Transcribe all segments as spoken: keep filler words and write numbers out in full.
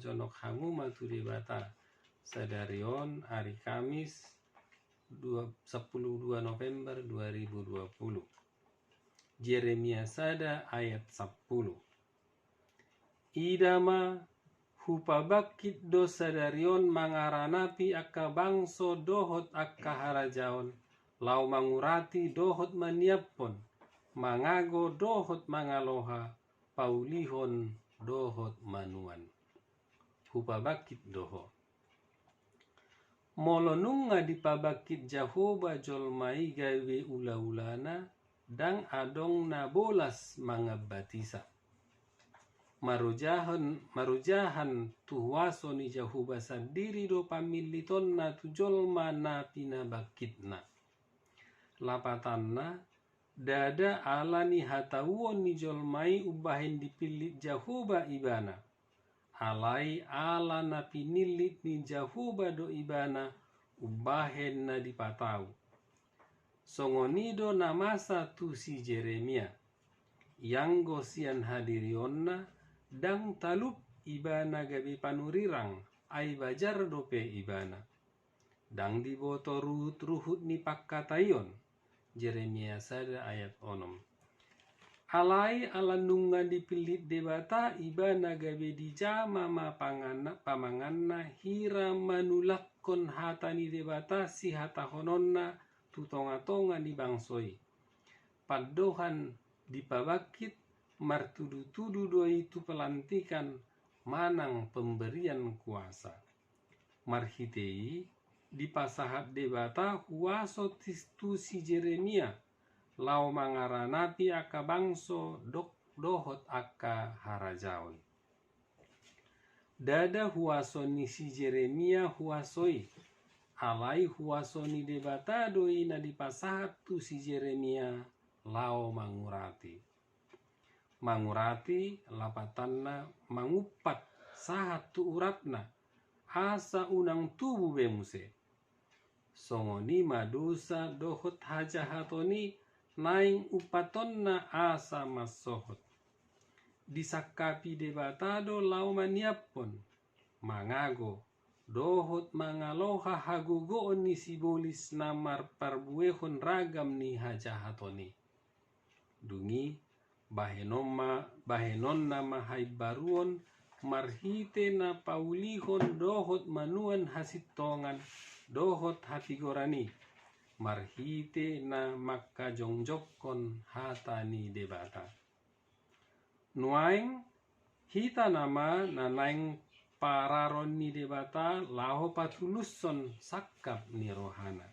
Jonok hamu ma tu Debata sadari on, ari Kamis, dua, sampulu dua November dua ribu dua puluh. Jeremia sada ayat sampulu. Ida ma, hupabangkit do sadari on mangaranapi angka bangso dohot angka harajaon, laho mangurati dohot maniaphon, mangago dohot mangaloha, paulihon dohot manuan. Hupabangkit do ho. Molo nunga dipabangkit Jahowa jolma i gabe ulaulana, ndang adong na bolas mangambatisa. Marojahan, marojahan tu huaso ni Jahowa sandiri do pamillitonna tu jolma na pinabangkitna. Lapatanna, ndada ala ni hatauon ni jolma i umbahen dipillit Jahowa ibana. Alai ala na pinillit ni Jahowa do ibana umbahen na dipatau. Songon i do na masa tu si Jeremia. Ianggo sian hadirionna, ndang talup ibana gabe panurirang, ai bajar dope ibana. Ndang diboto ruhut-ruhut ni pangkataion. Jeremia sada ayat onom. Alai ala nunga dipillit Debata ibana gabe dijama ma panganna, pamanganna hira manulakkon hata ni Debata sihatahononna tu tonga-tonga ni bangso i. Pandohan dipabangkit martudu-tudu do i tu pelantikan manang pemberian kuasa. Marhite i, dipasahat Debata huaso tis-, tu si Jeremia, laho mangaranapi angka bangso dok-, dohot angka harajaon. Ndada huaso ni si Jeremia huaso i, alai huaso ni Debata do i na dipasahat tu si Jeremia laho mangurati. Mangurati lapatanna mangumpat sahat tu uratna, asa unang tubu be muse. Songon i ma dosa dohot hajahaton i naeng umpatonna asa mansohot. Disangkapi Debata do laho maniaphon, mangago, dohot mangaloha hagogoon ni sibolis na marparbuehon ragam ni hajahaton i. Dung i, bahenon ma, bahenonna ma haimbaruon marhite na paulihon dohot manuan hasintongan dohot hatigoran i, marhite na mangkajongjongkon hata ni Debata. Nuaeng, hita nama na naeng pararon ni Debata laho patulushon sangkap ni rohana.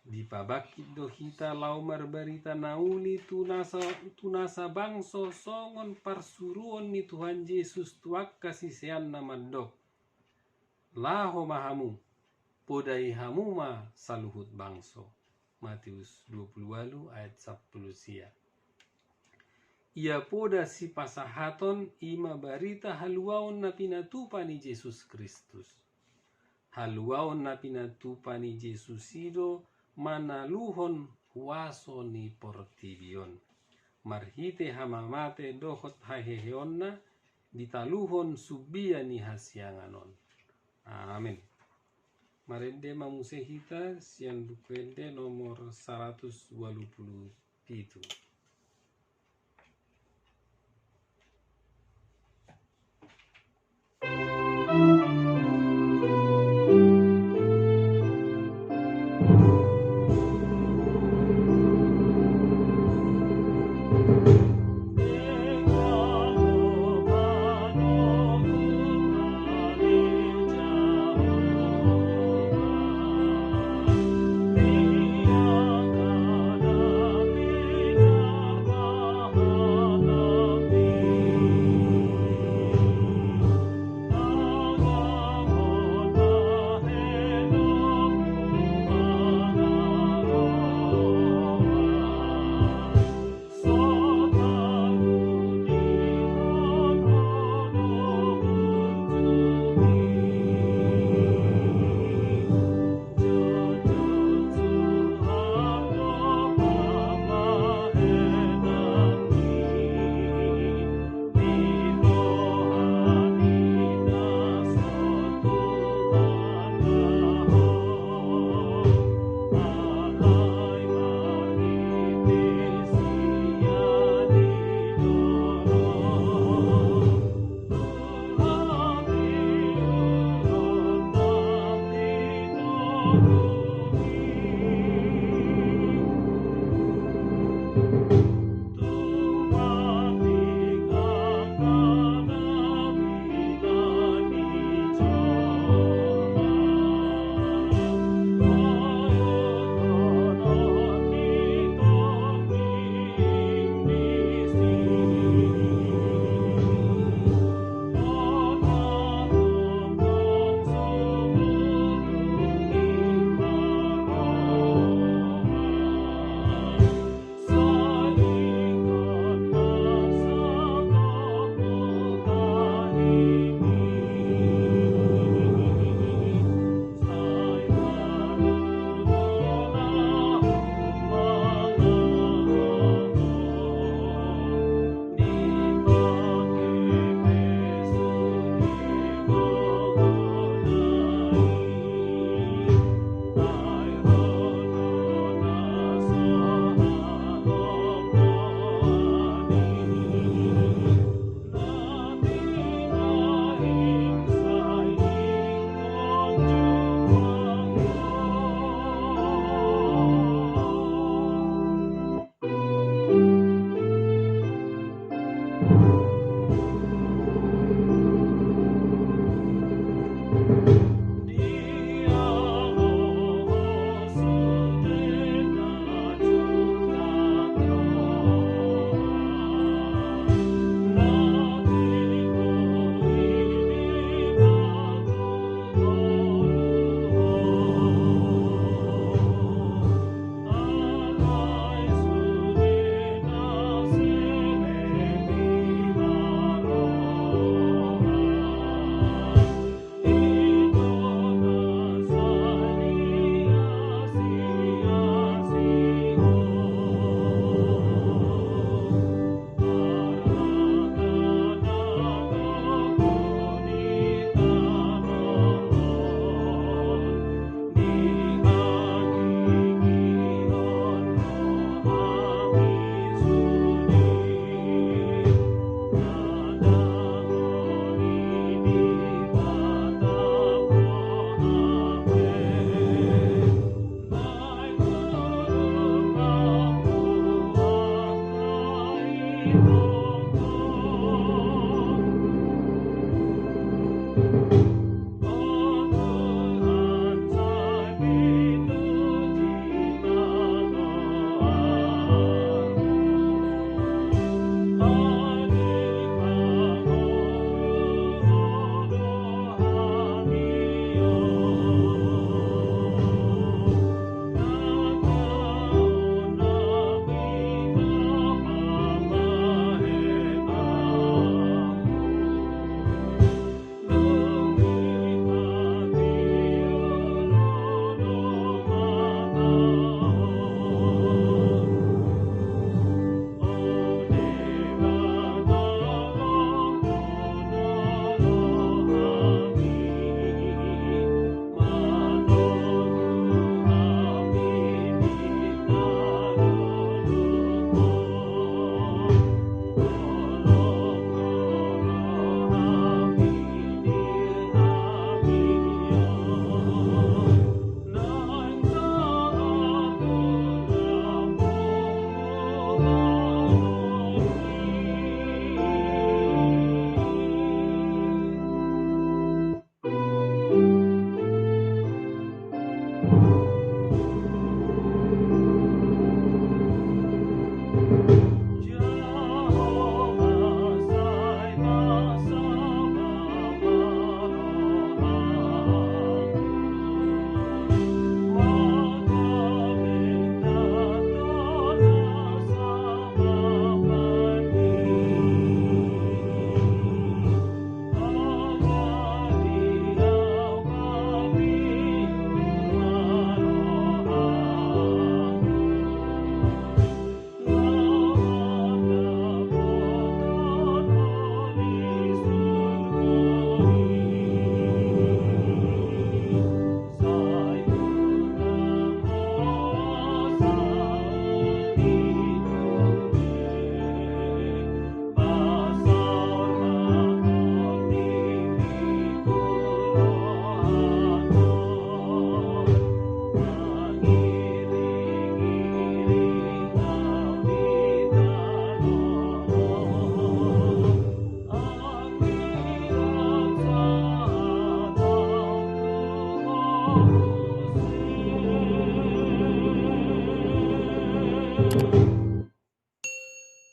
Dipabangkit do hita laho marbarita na uli tu nasa, tu nasa bangso songon parsuruon ni Tuhan Jesus tu angka siseanna mandok. Laho ma hamu, podai hamu ma saluhut bangso. Matius dua puluh walu ayat sampulu sia. Ia poda sipasahaton i ma barita haluaon na pinatupa ni Jesus Kristus. Haluaon na pinatupa ni Jesus i do manaluhon huaso ni portibi on. Marhite hamamate dohot haheheonna ditaluhon sumbia ni hasiangan on. Amen. Marende ma muse hita sian Buku Ende nomor saratus ualu pulu pitu.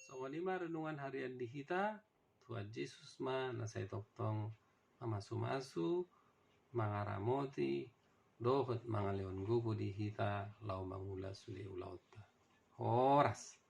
Songon i ma renungan harian di hita. Tuhan Jesus ma na sai tongtong mamasumasu, mangaramoti dohot mangalehon gogo di hita laho mangula sude ulaonta. Horas.